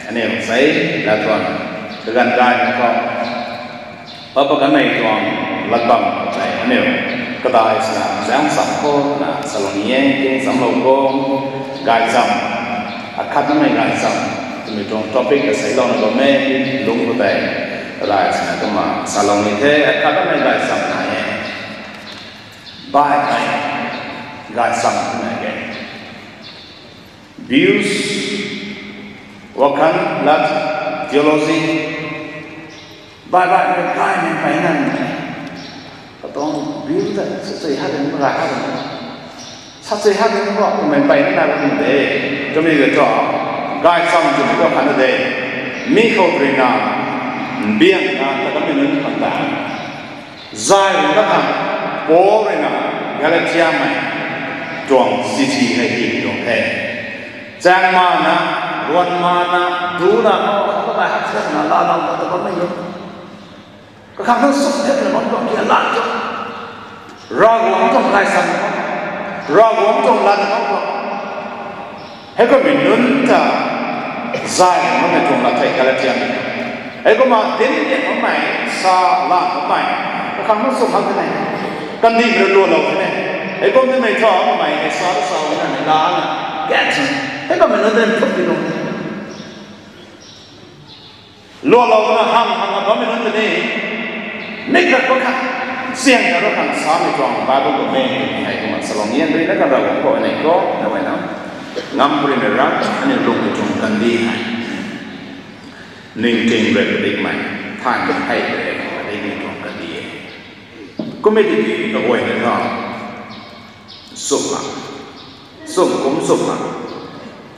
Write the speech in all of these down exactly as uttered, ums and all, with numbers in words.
Aniu sei, lattuan, kaganv gay khou, papa kanmei tuang latbam tei aniu kadai sina zaeng sam khou na salou ni e, king samlou khou, gaychamv, akhat namei gaychamv twmei tuang topic kaseilouna bam e, lungc khou tei, kadai sina kumna salou ni the, akhat namei gaychamv nai e. Baihmei gaychamv twna ke. Views, wakhan, lat, theology, baih baihmei gaymei mpeyna ni. Katuang view ta sachui ha ding, gay ha ding. Sachui ha ding khou kummei mpeyna na ram de. Twmei ge thu, gaychamv twmei khou khatna de. Mi khou ruina, mbiangna ta kamei nunc khang ta, zay rui na khang, Paul ruina Galatiamei tuang chithi hei hi tuang the. Chaeng mana, ruan mana, duna, o, kata hak sa na lalouna ta bammei nunc, kakhang nunc sum thepna bam tuang kia lan tu, Ravguangc tuang gaychamv, Ravguangc tuang lat bam tuang, heikumhmei nunc ta zay bammei tuang lat thei Galatiamei. Heikumna dinc lian bammei, sa lan bammei, kakhang nunc sum hak tei, kandihmei rui lualou tei, heikum timei thu kamei hei sa ta sa na ni lana, gan sw, heikumhmei nunc ta nthuk ti tuang lualou na hang hang bammei nunc ta ni, mik rak pa khat, siang ta rak khang samei tuang Bible khou mei hei kumna salou ni e, rui na kan Ravguangc khou nei khou na wai na, ngam puni mei rak, aniu lung tuang kandih hei, ningting rui padikmei, thaymei hei rui padikmei tuang kandih e. Kummei tiki kaguayna tha, sumna, sum kum sumna,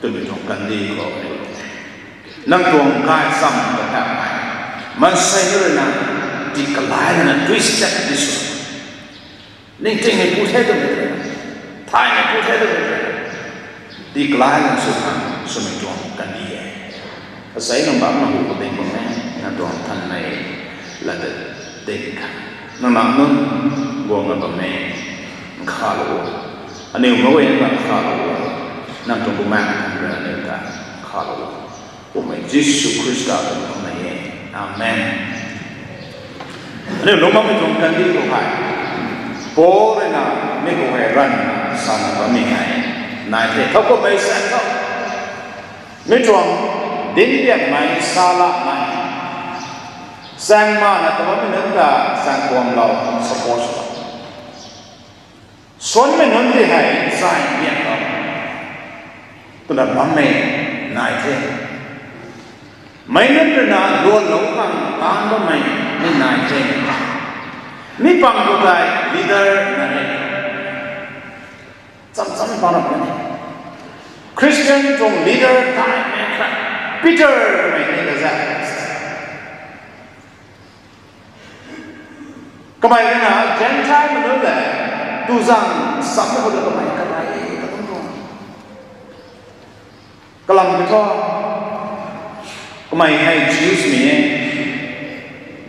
twmei tuang kandih khou aniu, nang tuang gaychamv ta thaymei, maansei ruina, ti kalai lana twist ti sw, ningtingmei pu the twmei, thaymei pu the twmei, ti kalai lana sw khang swmei tuang kandih e. Asei nang bam na hu khou ding bam e, nang tuang thanmei lat ta ding khang, nang nam nunc guangna bam e, nkhavlou, aniu meic guayna ta nkhavlou, nang tuang Bumaengh Nthan rui aniu ta nkhavlou, kummei Jisu Khrista tuang khou nei e. Amen. Aniu lungc bammei tuang kandih khou hei, Paul ruina mi khou hei ranvna sana bammei hei nai the, thowkumhmei saeng tho, mi tuang dinc lianmei, sa lanmei, chaeng mana ta bammei nunc ta chaeng kuamlou, support swlou, suanmei nunc ti hei zay bianlou, twna bammei nai the. Meic nunc ruina lualou khang taanc bammei ni nai the. Mi pang khou tei leader na e, cham cham pang ram e, Christian tuang leader taimei khat, Peter twmei ni ta za, kamei ruina Gentile mei nunc le, tuzang sam khou ta kamei kanei ta kum tuang, kalam ki thu, kamei hei Jews mei e,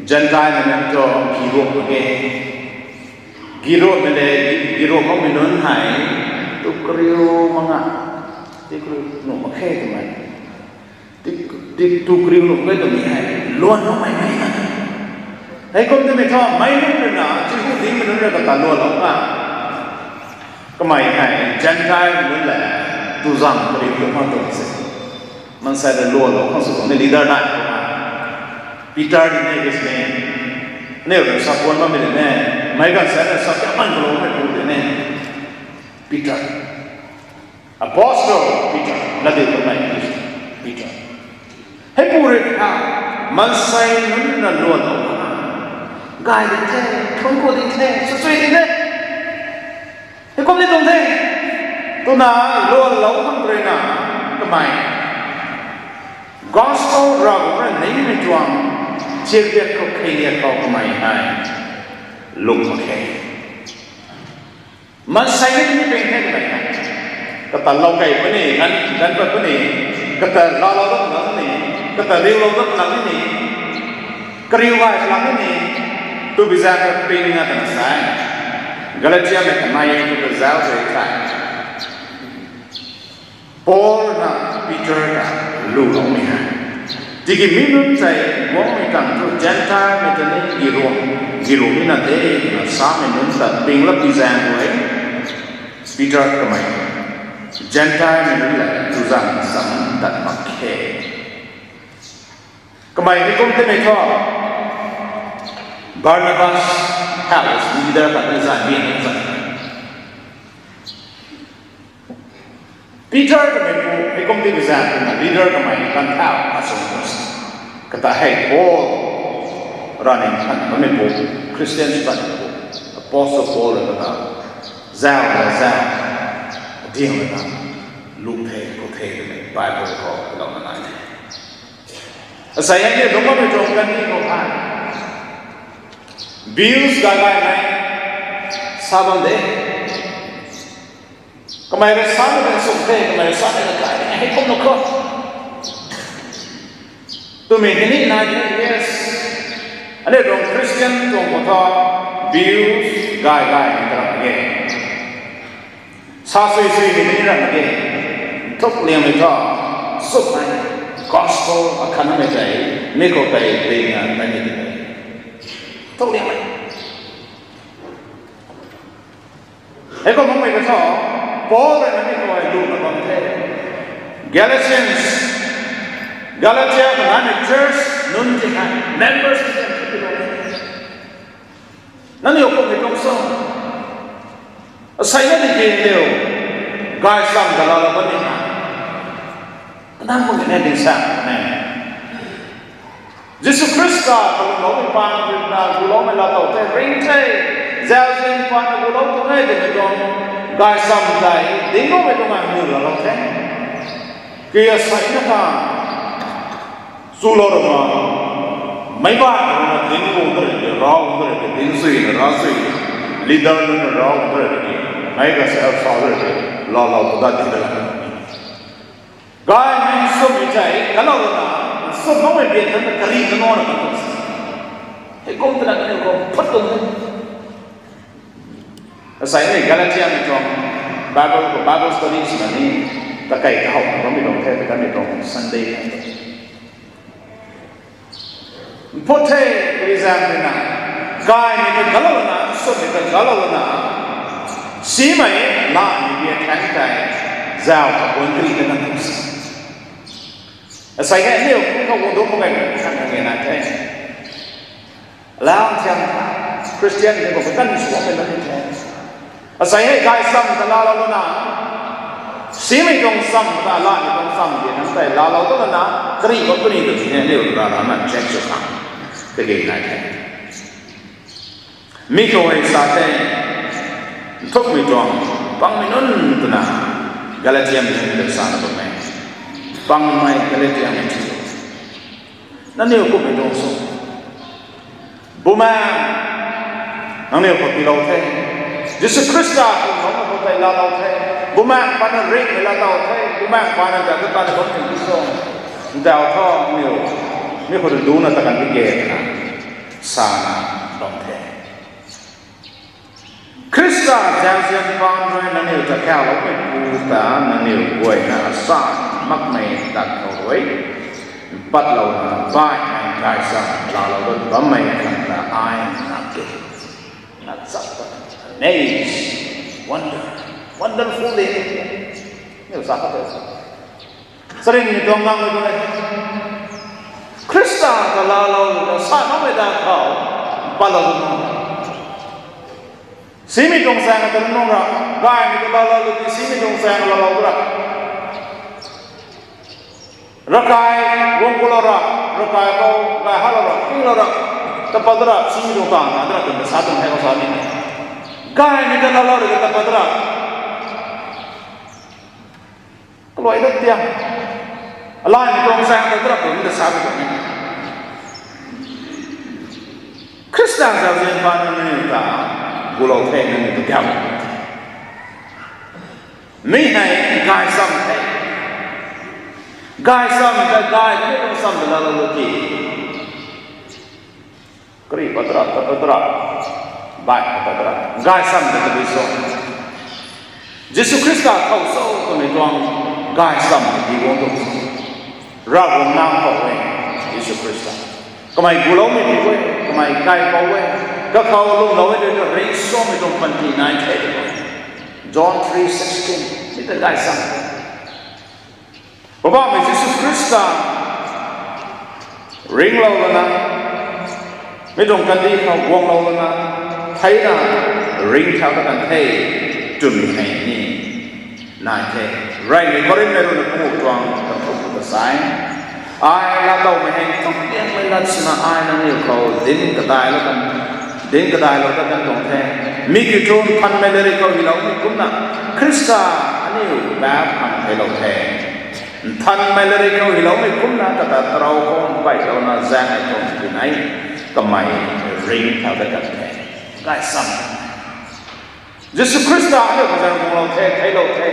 Gentile mei nunc thu giruak mak ge, giruakmei le, giruak makmei nunc hei, tu kariu mak nga, ti kariu nuh mak khe twmei, ti, ti tu kariu nuh khe twmei hei luan makmei mei na, heikum twmei thu meic nunc ruina, Jihu dingmei nunc rui kata lualou na, kamei hei Gentile nunc le, tuzang kariu nuh mak tuang se, maansei rui lualou khang sw tuang ni leader nai, Peter di ne, his name, aniu rui sa puan bammei di ne, meic ganv sa rui sa kiaman kalou mei pu di ne, Peter, Apostle Peter, latdiuloumei Peter, Peter, heipu rui tha, maansei nunc na lualou khang, gay di the, thuanc ku di the, sachui di the, heikum ni tuang the, twna lualou khang ruina, kamei gospel Ravguangc rui ningmei tuang, chirbiak khou, kheiliak khou kamei hei lung mak khe. Maansei ni ni ping the kamei hei, kata lou kei puni, ganv, ganv pat puni, kata laalou dat lak ni, kata riulou dat lak ni, kariu gay lak ni, tu bizak ping na twna sa e. Galatiamei kanei khou ta zauc tei the, Paul na Peter ta luloumei hei, Tiki mi nunc tei guangmei tang thu Gentile mei ta ni giruang, giruang ni na de twna samei nunc ta pingla pi zaeng rui, Peter kamei Gentile mei nunc le tuzan sam dat mak khe. Kamei ni kum tei mei thu Barnabas helps leader ta ni zan bi ni zan. Peter kamei pu, hei kum tei mei zan, leader kamei ni kan thau asum kata hei Paul, running kan kamei pu, Christian kan pu, Apostle Paul kata, zau na zau, diang na, luk the, ko the, Bible ko, kata na nai the. Asai hei ni lungc bammei tuang kan ni ko ha. Views gay gay mei sa bam de. Kamei rui sa ni kan sum the, kamei rui sa ni kan kai de, hei kum na khou. Twmei hei ni nai de, yes. Aniu tuang Christian tuang khou thu views gay gay mei ta ram ge. Sa sui sui ni ni ram ge. Thuk liangmei thu, suk nai. Gospel akhatnamei tei, mi khou tei, ding na, nai ni de. Thuk liangmei. Hei kum makmei ka thu, Paul rui na mi khou hei lu na bam the. Galatians, Galatia ka nai church nunc ti hei, members ti hei, nangniw kummei tuang sw. Asei na di ki niw, gay sam ta laalou bam ni ha. Kanang kum ni ding sa ne. Jisu Khrista kalumloumei paan rui na guloumei laa tow the, ring the, zauzian paan na gulou tuang e twmei tuang, gay sam tei, dingloumei tuang e niw laalou the. Ki asei na ta, chulou rama, meic baihmei rui na ding guang ta rui ki, rau guang ta rui ki, ding sui na, rau sui na, leader nunc na rau guang ta rui ki, meic ka sa sa ta rui ki, laalou tu dat di ta la. Gaymei swmei tei, kalou lana, swm makmei bian than ta kari kanac na kan tuang se. Hei kum twna kaniw khou phut tuang the. Asei ni Galatiamei tuang Bible khou Bible study swna ni, takei kahow bammei tuang the, takei mi tuang Sunday khou. Phut the, kari zaeng rui na, gaymei ta kalou lana, swmei ta kalou lana, simei, lamei bian than tei, zau kapuan kari ta kan tuang se. Asei hei aniu kum khou guang dungc mak ge, kan kan ge na the. Alang thiam, Christian ni khou kan suamei na ni the. Asei hei gay sam ta laalou lana, simei tuang sam ta, lamei tuang sam di nang tei laalou ta lana, kari khou puni tu ni aniu rana na check sw khang, kage nai the. Mi khou hei sa the, nthukmei tuang, pangmei nunc twna, Galatiamei nunc ta sana bam e. Pangmei Galatiamei ti. Nangniw kummei tuang sw. Bumaengh, nangniw khou tiilou the. Jisu Khrista khou nangniw khou tei laalou the. Bumaengh paan na ringmei laa tow the. Bumaengh paan na ta ta ta bam tuang sw. Ndau thu niw, mi khou tu duna ta kan di ge twna sana bam the. Khrista zauzian paan rui nangniw ta kauloumeipu ta nangniw guayna sa makmei tat khou rui, patlouna baihmei gay sam laalou dat bammei khang ta ai nak e. Nak sa ta, amaze, wonder, wonderful day. Niw sa khat e. Sarinmei tuang nang e tu e. Khrista ta laalou ta sa makmei tat khou, patlou tu nung. Simei tuang saeng ta nung ra, gaymei ta laalou lu ki simei tuang saeng laalou tu ra. Ravkai guang kulou ra, ravkai khou gay halou ra, kinglou ra, tapat ra, simei tuang taanv na ra twna sa tuang hei khou sa ni. Gaymei ta laalou ra tapat ra. Kaluai dat tiang. Alaimei tuang saeng ta drap tuang ta sa tuang ni. Khrista zauzian paan nangniw ta gulou the, nangniw ta gau. Mi hei gay sam the. Gay sam ta gay, kaniw tuang sam ta laalou lu ki. Kari pat ra, tapat ra, baih pat ra, gay sam ta tabui sw. Jisu Khrista khou sw twmei tuang gay sam ta di guang tuang. Ravguangc nac khou e. Jisu Khrista. Kamei guloumei pu e, kamei kaipouc e, kakhou lwmlou e tei thu ringcsuangmei tuang panty nai the tw e. John three sixteen, mi ta gay sa. Poubauhmei Jisu Khrista ringlou lana, mi tuang kandih khou guanglou lana, theina ringcthau ta kan the twmei hei ni nai the. Reymei Korinthmei ruina panguh tuang kan thuk ta sa e. Ai laatowmei hei thuk liangmei lat swna ai nangniw khou dinc kadailou kan, dinc kadailou ta kan tuang the. Mi kiu thu nthanmei lairik khou hyloumei kumna Khrista aniu paap khang theilou the. Nthanmei lairik khou hyloumei kumna kata tarou khou mpeylouna zaeng ai tuang ti nai kamei ringcthau ta kan the. Gay sam. Jisu Khrista aniu khou zaeng guanglou the, theilou the,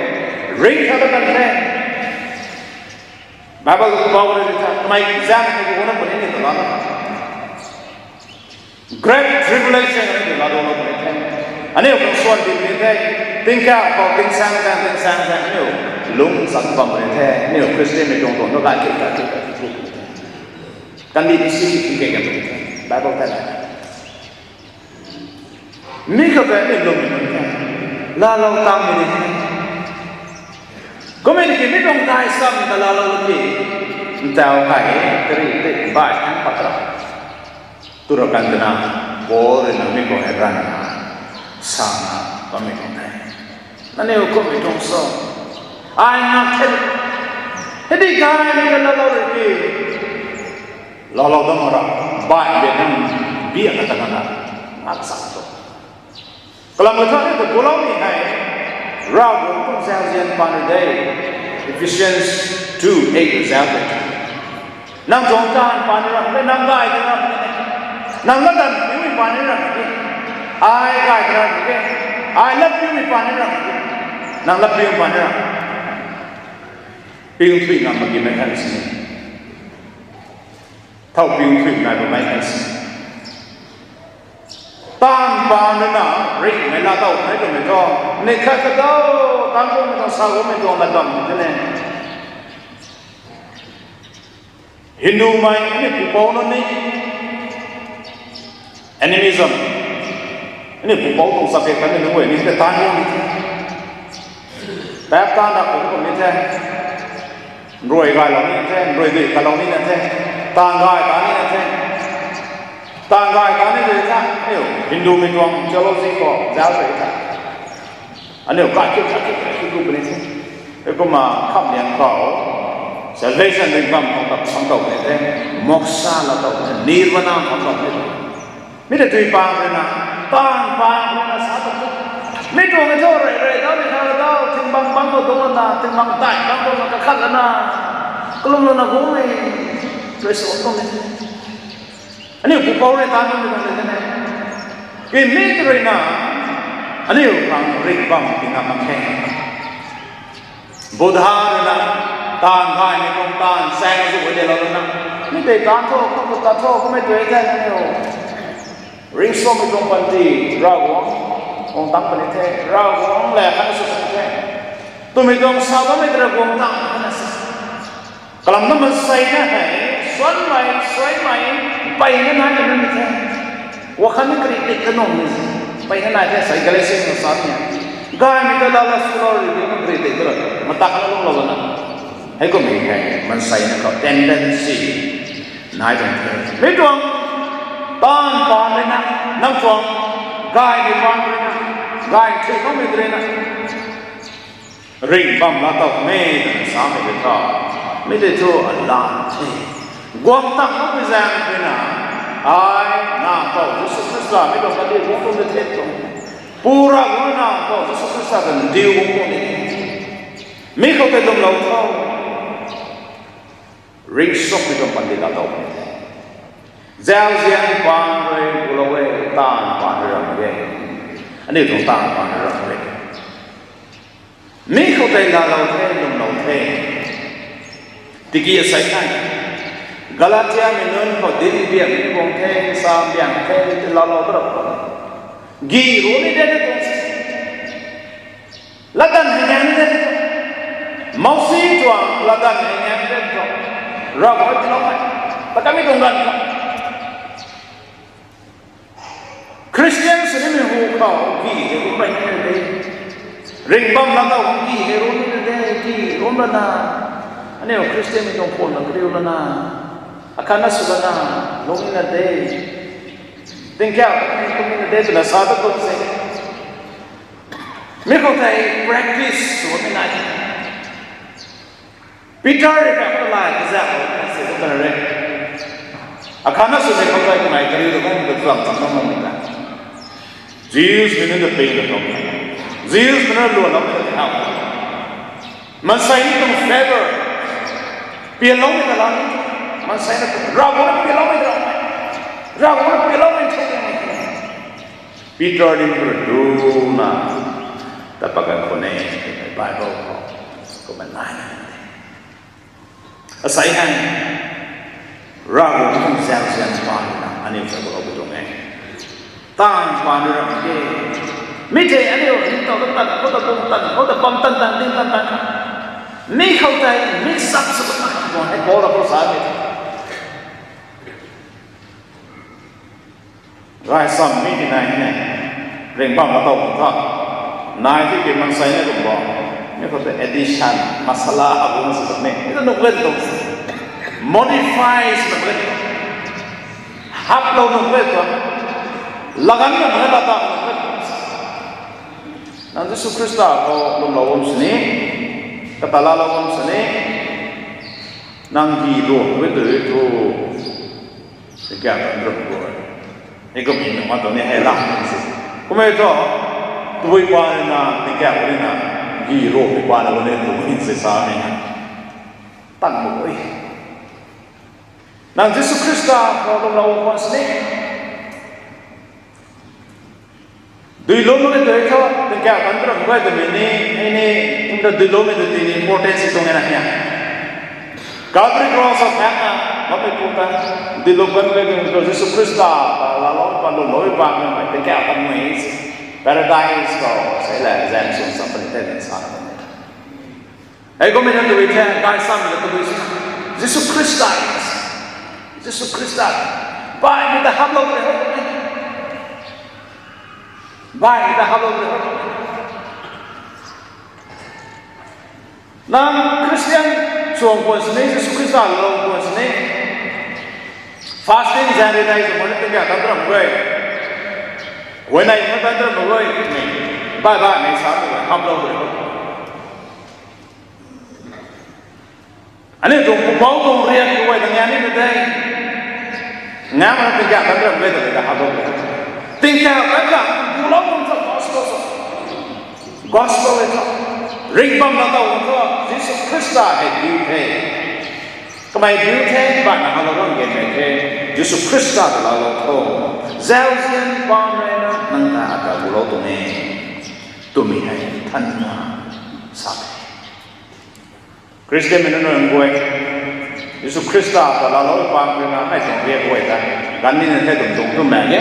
ringcthau ta kan the. Bible khou pau rui tha, kamei zaeng khou guangna puni ni ta lana Great tribulation aniu laa dawlou puni the. Aniu khang suan di puni the. Tingkauh khou tingsaeng zaeng, tingsaeng zaeng aniu lungc chan bam puni the. Aniu Christianmei tuang tuang tu gay kei, gay kei, gay kei puni the. Kandih ti si tingkei kan puni the. Bible ta la mi khou tei aniu lwmmei nunc the, laalou tangmei ni the. Kummei tiki mi tuang gay sam ta laalou ki, ntau hei kari tei bai thang pat ra, tu ra kan twna, Paul rui na mi khou hei ranvna sana bammei tuang the. Nangniw kummei tuang so, ai ngak the, hei di gaymei ta laalou rui ki, laalou dam ra, bai bit nang bia kata kana ngak sa tu. Kalam katha ni ta guloumei hei, Ravguangc tuang zauzian paan rui de. Ephesians two eight zauzian. Nang tuang taanv paan ni ram de, nang gay ta ram de, nang latdanv piumei paan ni ram de, ai gay ta ram de, ai latpiumei paan ni ram de, nang latpiumei paan ni ram. Piu thui ngam mak gi mei kan sini. Thow piu thui nai bammei kan sini. Taanv paan rui na ringhmei laatow mei twmei thu, ni khat kadau, taanv kumei tuang sa kumei tuang latdanv tei ne. Hindumei aniu pupouc nunc ni animism, aniu pupouc tuang subject kanmei nunc guay ni tei taanv kum ni the. Paap taanv ra kum kum ni the. Nruai gaylou ni the, nruai dui kalou ni na the. Taanv gay ta ni na the. Taanv gay ta ni dui tha, aniu Hindumei tuang theology khou zauc tei tha, aniu kaikhit kaikhit kaikhit gu puni the. Heikumna khamliang khou salvation ringh bam khang ta khang tow puni the. Moksha laatow puni the, nirvana khang tow puni the. Mi ta tui paan rui na, taanv paan rui na sa ta, mi tuang e thu rey rey dau ni kha dau, thing bang bang khou dungc lana, thing bang tai bang khou na kakhat lana, kalum lana guang e, rui sw tuang e. Aniu pupouc rui taanv bammei tuang de the ne. Kumhmei rui na, aniu khang ringh bam ti ngam mak khe. Buddha rui na, taanv gaymei tuang taanv saeng zu de lou na, mi tei taanv tho, kum tu ta tho, kummei tei the aniu ringcsuangmei tuang panty, Ravguangc tuang tangc puni the, Ravguangc le khatna sw puni the twmei tuang sa bammei tei Ravguangc tangc puni the. Kalam na maansei na hei, suanmei, suaimei, mpeyna nai na nunc the. Wakhan ni kari dik ta nuang ni se. Mpeyna nai the, sai Galatians na sa ni. Gaymei ta laa la swlou rui di, kari dik ta ra, matak na lungclou lana. Heikummei hei maansei na khou tendency nai tuang the. Mi tuang, taanv paan rui na, nang tuang, gaymei paan rui na, gay thui bammei rui na, ringh bam laatow mei twna samei tei tha, mi tei thu alan the. Guang tang makpui zaeng rui na, ai, Nac Mpouh Jisu Khrista mi tuang kandih guang tuang de the tuang, Pu Ravguangc Nac Mpouh Jisu Khrista ta ndiu guang tuang ni, mi khou tei lwmlou tho. Ringcsuangmei tuang panty laatow puni the. Zauzian paan rui gulou e, taanv paan rui ram e. Aniu tuang taanv paan rui ram e. Mi khou tei laalou the, lwmlou the. Tiki asei the, Galatiamei nunc khou dinc biak ni guang the, sa biak the, ti laalou ta ra khou, gi ru ni de ni tuang se. Latdanv hei ngang de ni tuang, Mousi tuang latdanv hei ngang de ni tuang, Ravguangc tiiloumei. Pakamei tuang ganv khou Christian sw nimei hu khou ki hei ru bai ni na de. Ringhbam laa tau hang ki hei ru ni na de, ki ru lana. Aniu Christian mei tuang phone na kariu lana, akhatna sw lana, lung ni na de. Tingkauh ni kum ni na de twna sa ta kum se. Mi khou tei practice sw ni nai. Peter rui kha lat kazak khou si ta re. Akhatna swmei khou tei kamei kariu ta kum ta tuang chang na mung ta. Jews mei nunc ta ping ta tuang. Jews mei nunc luan lam ta how. Maansei ni tuang favor pianloumei ta lam. Maansei na tuang Ravguangc na pianloumei ta lam. Ravguangc na pianloumei thu. Peter ni mei rui duna ta pakan khou ne, Bible khou kumna nai na de. Asei hei Ravguangc tuang zauzian paan na aniu ta khou lou tuang e. Taanv paan rui ram ke. Mi tei aniu ni tau ta tan, khou ta bung tan, khou ta bam tan tan, ding tan tan. Mi khou tei mi sak sw ta tuang e, Paul khou sa e. Gaysam mi ti nai ne, ringhbam laa tau khou tha. Nai ti ki maansei na kum bo. Mi khou tei addition, masala, abu na sw ta ne. Mi ta nuh le tuang. Modify sw ta ne. Haplou nuh le tuang. Lagan nuh le, laa tau nuh le tuang. Nang Jisu Khrista khou lwmlou bam sini, kata laalou bam sini, nang gi ruh e tu tu. Tingkauh tan ram guay. Hei kum ni nunc ma tuang ni hei la si. Kum e thu, tabui pa ni na, tingkauh ni na, gi ruh mi pa na ni tabui si sa ni. Tan mak e. Nang Jisu Khrista khou lwmlou bam sini. Duilumei tei thu, tingkauh tan ram guay twmei ni, hei ni, kum ta duilumei tei ti ni importance tuang e na hia. Calvary cross of hang na, bammei pu ta, duilum kan guay twmei thu Jisu Khrista ta laalou pa, lwmlou pa, mei tingkauh tan mei, paradise khou sei la, zan sung sam puni tei sa na. Hei kum e na tabui the, gaysam na tabui si. Jisu Khrista. Jisu Khrista. Baihmei ta haplou re ho. Baihmei ta haplou re ho. Nang Christian sw khwan sini, Jisu Khrista lou khwan sini. Fasting zan ri nai sw khwan ni tingkauh tan ram guay. Huayney na tan ram guay. Baih baihmei sa tu haplou re ho. Aniu tuang pupouc tuang riak khou guay ta ngan ni na de. Ngan mana tingkauh tan ram guay ta ta haplou re. Tingkauh tan ram gulou kum thu gospel sw. Gospel e thu. Ringhbam laa tau kum thu Jisu Khrista hei diu the. Kamei diu the, baihna haplou ram gen mei the. Jisu Khrista ta laalou tho. Zauzian paan rui na nang ta ta gulou tuang e. Twmei hei than na sa the. Christian mei nunc guay, Jisu Khrista ta laalou paan rui na mei tuang riak guay ta ganv ni na the tum tuang tu mei e.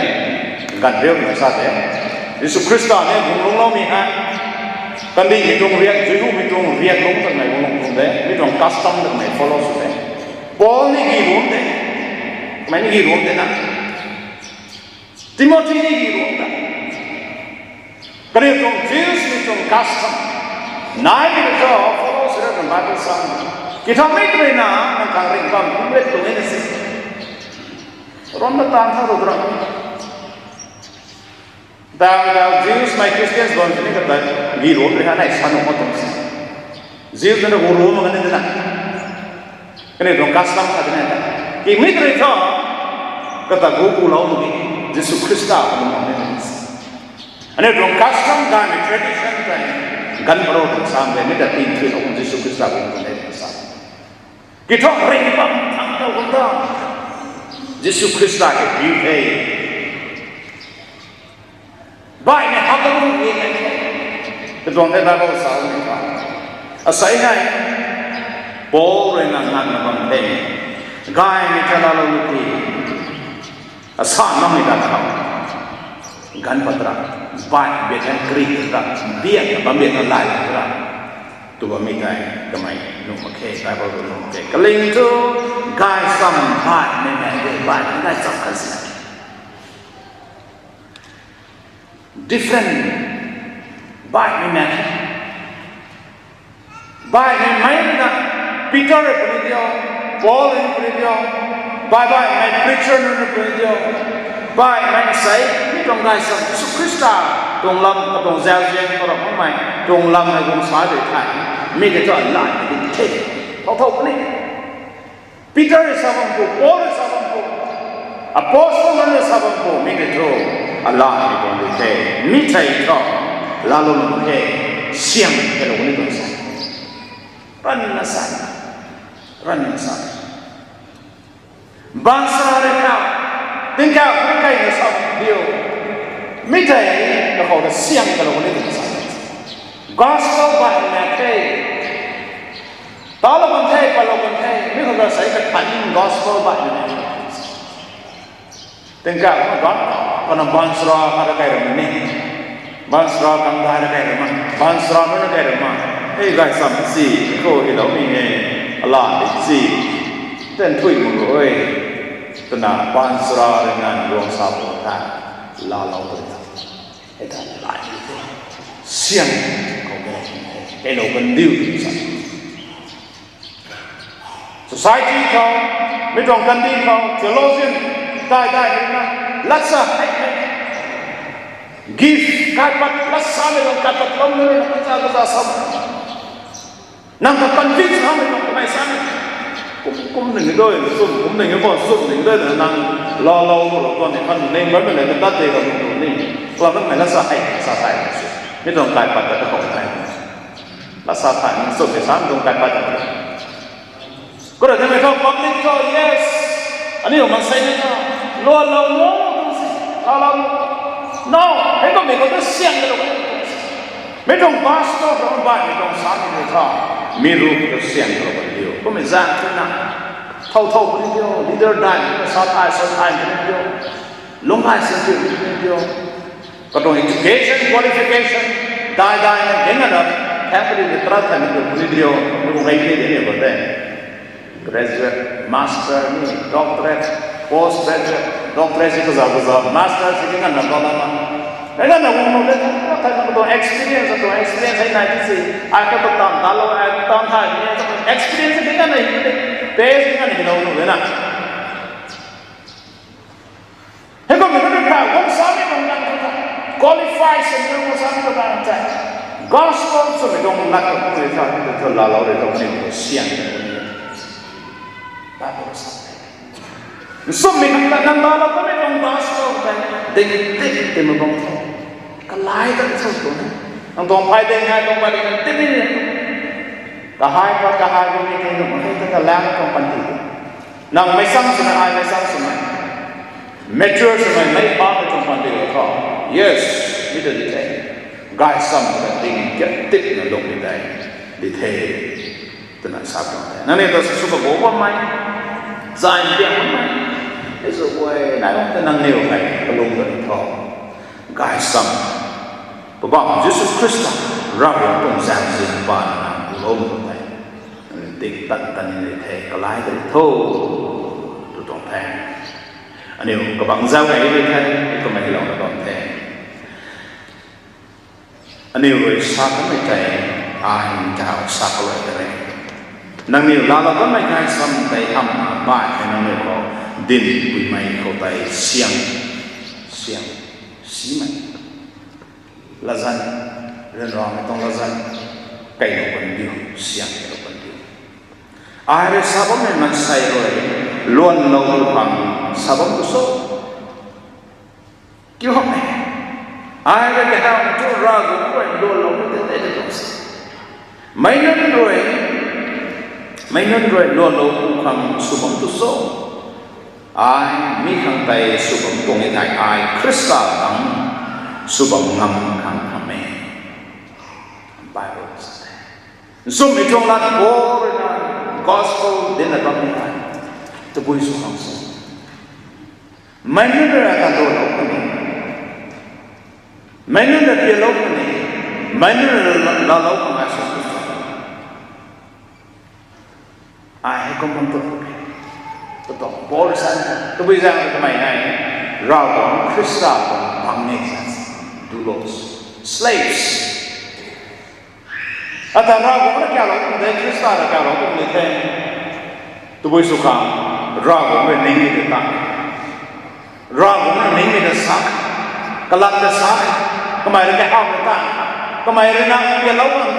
Ganv riu na sa the. Jisu Khrista ni guang lungcloumei hei, kandihmei tuang riak, zuihuhmei tuang riak lungc ta mei guang lungc tuang de. Mi tuang custom ta mei follow sw de. Paul ni gi ruam de. Mei ni gi ruam de na. Timothy ni gi ruam de. Kaniw tuang Jews ni tuang custom nai ni ta follow sw ra tuang Bible sam. Kithaumei twmei na nang khang ringhbam kum ret tuang e na si. Rom na tan tha ru ra. Dau dau Jews mei Christians bam sini kata gi ruam rui ha nai sa nuh mak tuang si. Jews na gu ruam mak kani na. Kaniw tuang custom khat ni ta. Kimei rui thu, kata gu gulou mak ki, Jisu Khrista gu mak ni. Aniu tuang custom ganv ni tradition ganv ni. Ganv parou tuang sam de, mi ta tin thui kum Jisu Khrista gu mak ni sa. Kithaumei ringhbam thangc tau kum ta. Jisu Khrista hei diu the. Baihmei haplou ni e. Katuang the Bible sa ni pa. Asei hei Paul rui na nganvna bam the. Gaymei ta laalou lu ti. Asa nammei ta khou. Ganv pat ra. Baih biak kan kri ra. Biak na bam biak na lai ra. Tw bammei tei kamei nuh mak khe, Bible rui nuh mak khe. Kaling thu gaychamv baihmei mak khe, baihmei gaychamv kan si. Different baihmei mak khe. Baihmei mei na Peter rui puni dio, Paul rui puni dio, baih baihmei preacher nunc rui puni dio, baihmei sei mi tuang gaychamv Jisu Khrista tuang lam, katuang zauzian, katuang makmei tuang lam hei guang sa de the. Mi tei thu alat di the. Thau thau puni. Peter rui sa bam khou, Paul rui sa bam khou, apostle nunc rui sa bam khou, mi tei thu alat di tuang di the. Mi tei thu laalou nuh mak khe, siang helou ni tuang sa. Ranna sa, ranna sa. Baanchara rui kau, tingkauh rui kaina sa dio. Mi tei kakhou ta siang kalou ni tuang sa. Gospel baihmei mak khe. Talou kan the, palou kan the, mi khou ta sei kathan gospel baihmei mak khe. Tingkauh khou ganv, kana baanchara khat ta kai ram ni. Baanchara kangdai na kai ram ma, baanchara nunc na kai ram ma. Hei gaychamv si, khou hiloumei hei, alat di si. Ten thui mak rui, twna baanchara rui nganv guang sa pw tha, laalou pw tha. Hei ta lai di the. Siang khou kai, helou kan diu sa. Society khou, mi tuang kandih khou, theologian, dai dai rui na, lat sa hei hei. Gift, kaipat, lat samei tuang kaipat lou nunc rui na, kaza kaza sa. Nang ta convince hamei tuang kamei sa ni. Kum, kum ning doi, sum, kum ning bo, sum ning doi na nang laalou lou tuang ni kan ning bammei le, kadat de ka lung tu ni. Kalam mei lat sa hei, sa thai. Mi tuang kaipat ta kakhou thai. Lat sa thai, nang sum ni sa mi tuang kaipat ta. Khou rui twmei thu public thu, yes. Aniu maansei ni thu, luanlou nuh tuang si, laalou nuh. No, hei kummei khou tu siang kalou kan diu. Mi tuang pastor tuang baihmei tuang sa ni tei thu, mi ru khou tu siang kalou kan diu. Kummei zaeng twna, thau thau puni dio, leader dai, sa thai, sa thai puni dio. Lungc ai sin tiu puni dio. Katuang education, qualification, dai dai na, ding na, family ni tara thai ni tu puni dio, mi kum hei ni de ni bo te. Graduate, master ni, doctorate, post graduate, doctorate si kaza kaza, master si ding na, ding na. Ding na, wung nu de, tara thai na katuang experience, katuang experience hei nai si, ai ka tam ta lou, ai tam thai ni, experience ding na hi de, page ding na hilou nu de na. Hei kummei tu ni kha, guang sa ni tuang nang tu ta. Qualify sin tu guang sa ni tuang nang ta. Gospel swmei tuang nang tu puni tha, ni tu laalou rui tuang ni tu siang tu puni. Bible sa. Swmei nang ta, nang laalou kummei tuang gospel ta. Ding ding ding mei bam tho. Kalai ta tho tu ni. Nang tuang phay ding hai tuang phay ding ding ding ni. Kahai pa kahai bu ni ding tu, hei ta kalam tuang panty. Nang meicsang swmei, ai meicsang swmei. Mature swmei, mei pa mei tuang pan di lou tho. Yes, mi ta di the. Gaychamv ta ding kiat tip na lung di the. Di the. Twna sa tuang the. Nangniw ta sw sw kabu bammei. Zay piang bammei. Hei sw guay, nai lung ta nangniw hei kalung ta di tho. Gaychamv. Poubauhmei Jisu Khrista, Ravguangc tuang zaeng zin pa na nang lou tuang the. Dik tan tan ni the, kalai de tho, tu tuang the. Aniu kabang zau kai ni the, kamei lou na tuang the. Aniu rui sa kanmei tei, ai ntaw sa kalai de re. Nangniw laalou kanmei gaychamv tei hamh na baih hei nangniw khou, dinc puimei khou tei siang, siang, simei. Latzan, ryanramei tuang latzan, kailou kan diu, siang kailou kan diu. Ai rui sa bammei maansei rui, luanlou tu khang, sa bam tu so. Kiu hamh e. Ai rui kahawmei thu Ravguangc rui luanlou tu tei tei tuang se. Meic nunc rui, meic nunc rui luanlou tu khang sw bam tu so. Ai mi khang tei sw bam tuang e thei ai Khrista tang sw bam ngam khang kham e. Bible sa the. Nchumhmei tuang lat Paul rui na gospel dinc na bam ni thei, tabui sw khang sw. Meic nunc rui ata luanlou puni. Meic nunc rui pianlou puni. Meic nunc rui laalou khang ai sw tu so. Kum bam tu. Tuang Paul rui sa, tabui zaeng kamei nai, Ravguangc Khrista tuang bang ni sa, doulos, slaves. Ata Ravguangc rui kalou kum de, Khrista rui kalou kum de the. Tabui sw khang, Ravguangc rui ningmei ta, Ravguangc rui ningmei ta sa, kalat ta sa, kamei rui kahawmei ta, kamei rui na kalou kan,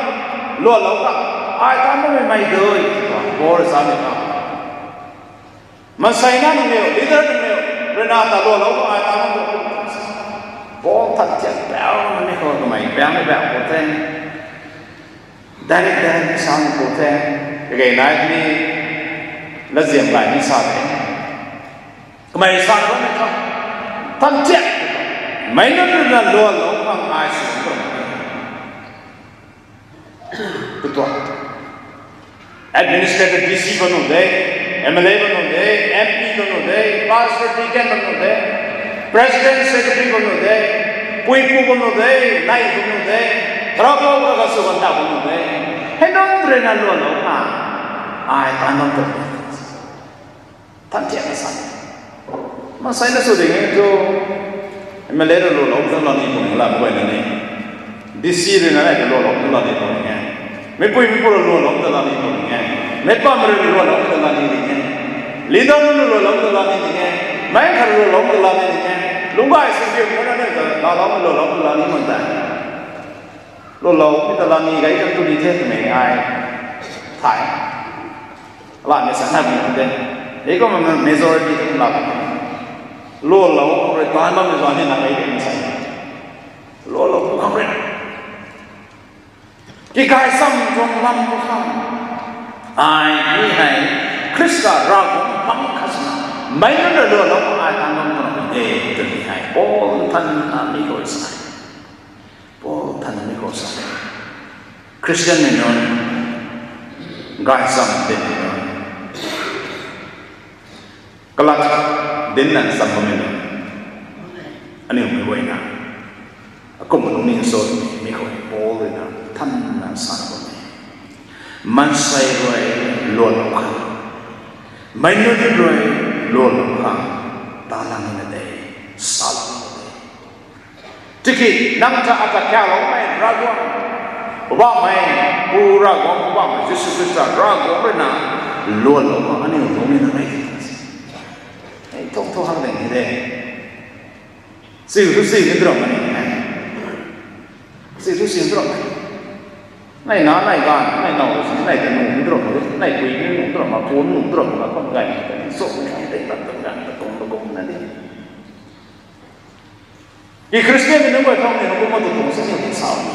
lualou kan, ai tan bammei mei dui, Paul rui sa ni ta. Maansei na nangniw, leader nangniw, rui na ta lualou kan ai tan bammei. Paul than thiak pau na ni khou kamei pau ni pau khou the. Direct direct ni sa ni khou the. Kage nai ni, laziam gay ni sa the. Kamei sa khou ni tha, than thiak, meic nunc rui na lualou khang ai sw tuang. Kutuang administrator, D C bam nuh de, M L A bam nuh de, M P bam nuh de, pastor, deacon bam nuh de, president, secretary bam nuh de, puipu bam nuh de, nai bam nuh de, tharau kau ka sw kan ta bam nuh de. Hei nunc rui na lualou khang ai tan bam tu. Than thiak na sa. Maansei na sw ding e tu, M L A rui lualou ta la ni puni la guay na ni, D C rui na nai ta lualou ta la ni puni e. Meipui meipu rui lualou ta la ni puni e. Meipam rui lualou ta la ni ding e. Leader rui lualou ta la ni ding e. Meic khat rui lualou ta la ni ding e. Lungc gay sw diu na ni ta lalou lualou ta la ni man ta. Lualou ta la ni gay kan tu ni the twmei ai thay. Alamei sa na bam de. Hei kumna majority tu la bam. Lualou rui tan bammei zan ni na mei de sa. Lualou pu khang rui, kigay sam tuang lam pu khang, ai ni hei Khrista Ravguangc bang khat swna, meic nunc rui lualou ai tan bam tuang de twmei hei Paul than na ni khou sa. Paul than ni khou sa. Christian mei nunc, gay sam dinmei nunc, kalat dinc na sam bammei nunc, aniu mei guayna, akum lungning sw mi khou Paul rui na than na sa bam e. Maansei rui lualou khang, meic nunc rui lualou khang, ta lang na de, sa lang na de. Tiki nang ta ata kaloumei Ravguangc, Poubauhmei, Pu Ravguangc, Poubauhmei Jisu Khrista Ravguangc rui na lualou khang aniu lungning na mei de. Ei, thong thong hak ding ni de. Siu thu siu ni drop mani. Siu thu siu drop mani. Nai na, nai gan, nai now, nai ta nu ni drop mani. Nai pui ni nu drop ma, pu nu drop ma, kum gay ni ta ni, so ni ta ni, ta ta gan ta kung ta kung na ni. Ki Christian ni nunc guay thang ni, nunc kum ma tu tuang sa ni, ni sa ni.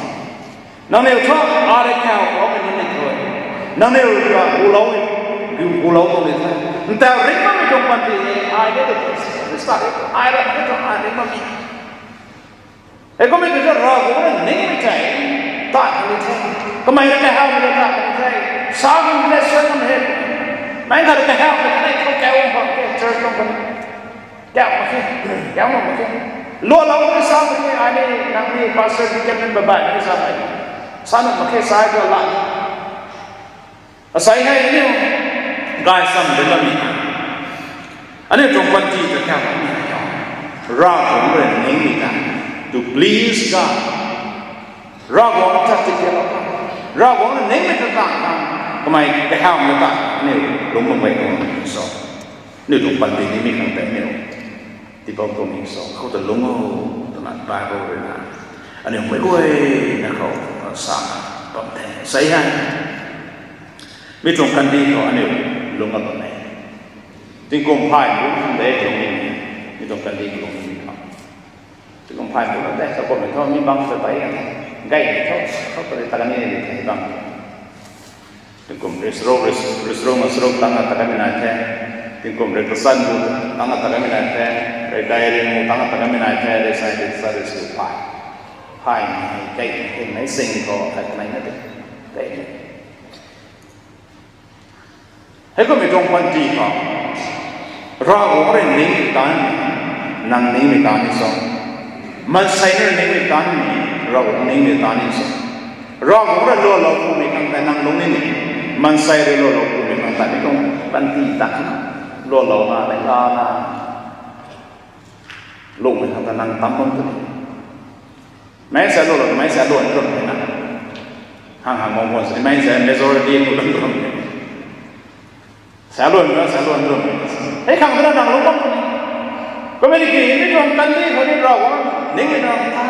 Nangniw thu, ai rui kau khou mei nunc ni thu. Nangniw rui ka gulou ni, gu, gulou tuang ni thu. Nta ring bammei tuang panty ni, ai de tu, Khrista rui, ai rui, ai rui, ai ring bammei. Hei kummei tu thu Ravguangc rui ningmei tei, tat ni the. Kamei rui kahawmei ta tat ni the. Sa ni the, sa ni the. Mei khat rui kahawmei ta ni, khou kau bam the, church tuang kan. Kau mak khe, kau mak khe. Lualou ni sa mak khe, ai ni, nang ni, pastor, deacon ni, babai ni sa mak khe. Sa nuh mak khe, sa tu la. Asei hei aniu gay sam de la ni. Aniu tuang panty ta kau mak ni. Ravguangc rui ningmei ta. To please God. Ravguangc ta tiki lou. Ravguangc rui ningmei ta ta. Kamei kahawmei ta. Aniu lungc mak mei tuang so. Aniu tuang panty ni mi khang tei aniu tiipou tuang ni so, khou ta lungc o, twna Bible rui na aniu mei guayna khou sa bam the. Sei hei, mi tuang kandih khou aniu lungc a bam e. Tingkum phay bu khang de lungc ni, mi tuang kandih khou lungc ni khou. Tingkum phay bu khang de, sa kummei thu mi bang sa bai kan, gaymei thu, khou pari ta kan ni ni bang. Tingkum rui charuk, rui, rui charuk na charuk tang na ta kanmei nai the. Tingkum rui kasan bu tang na ta kanmei nai the. Rui dai rui mu tang na ta kanmei nai the. Rui sai rui sa rui su phay. Phay ni hei kei hei mei sing khou khat mei na de. Kei hei. Hei kummei tuang panty khou Ravguangc rui ningmei tan, nang ningmei tan ni so. Maansei rui ningmei tan ni, Ravguangc ningmei tan ni so. Ravguangc rui lualou pumei khang tei nang lungc ni ni. Maansei rui lualou pumei khang Mei tuang panty dak na, luanlouna, neihla na, lungmei khang ta nang tam bam tu ni. Mei sa luanlou, mei sa luan rum na. Hang hang mong mong sa, mei sa majority nu rum rum. Sa luan na, sa luan rum. Hei khang ta nang lung bam tu ni. Community, mi tuang panty khou ni Ravguangc ning ni nang ta.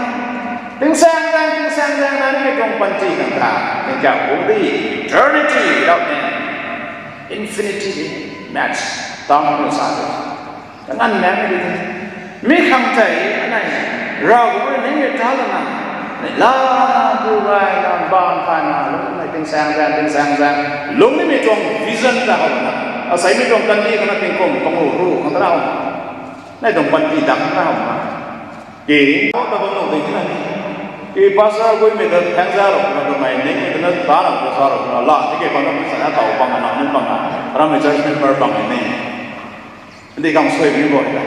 Tingsaengzaeng, tingsaengzaeng na ni mi tuang panty nang ta. Tingkauh bungc di, eternity without end. Infinity di, match, tam nu sa di. Kanganv na mi di. Mi khang tei, anei, Ravguangc rui ning rui ta lana, neihla, tu gay na, bam thay na, lungmei tingsaengzaeng, tingsaengzaeng, lungc nimei tuang vision ta how na. Asei mi tuang panty khou na tingkum, pangu, ru, khang ta na how. Nei tuang panty dak na how na. Ki, ta bam nu ding na ni. Ki pastor guimei ta phaengza rou na, kamei ningmei ta na ta rou, ta sa rou na, la, ti ke bam na, sa na, taw bam na, nung bam na, ramei church member bam ni. Di khang suai ni bo ta.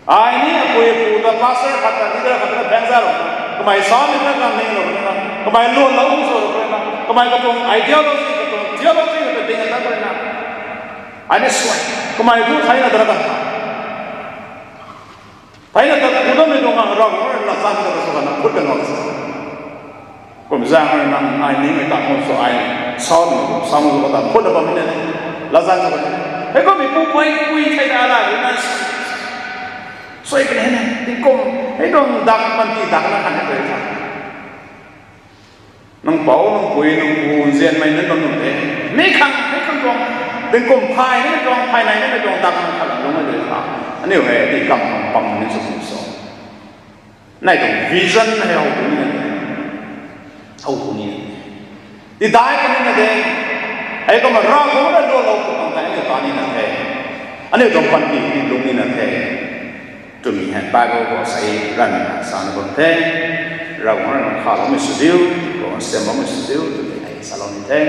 Ai ni apui apu ta pastor khat ta, leader khat ta phaengza rou. Kamei sa ni ta kan ning rou na. Kamei luanlou so rou na. Kamei katuang ideology, katuang theology, katuang ding ta rou na. Ai ni suai. Kamei tu thei na ta kan. Thei na ta kan, tu mei tuang ngang rau, Ravguangc rui latzan ta sw kan na, phut kan na. Kum zaeng rui nang ai ningmei ta khou sw ai, sa nu, sa nu ta phut na bam ni. Latzan sw kan. Hei kummei pu pui, pui thei na la rui na. Suai kan hei na, tingkum, hei tuang dak, panty dak na kan hei tei ta. Nang pou, nang pui, nang pu, nzianmei nunc bam nunc the. Mi khang, mi khang tuang, tingkum phay, mi tuang phay nai, mi tuang dak nang khat lungmei de tha. Aniu hei, ti kam khang pang ni sw sw. Nei tuang vision hei how tu ni na. How tu ni na. Ti dai puni na de. Hei kumna Ravguangc rui luanlou pu khang tei aniu ta ni na the. Aniu tuang panty ni lung ni na the. Twmei hei Bible khou sei ranvna sa na bam the. Ravguangc rui kaloumei sw diu, Ravguangc siamloumei sw diu, twmei hei salou ni the.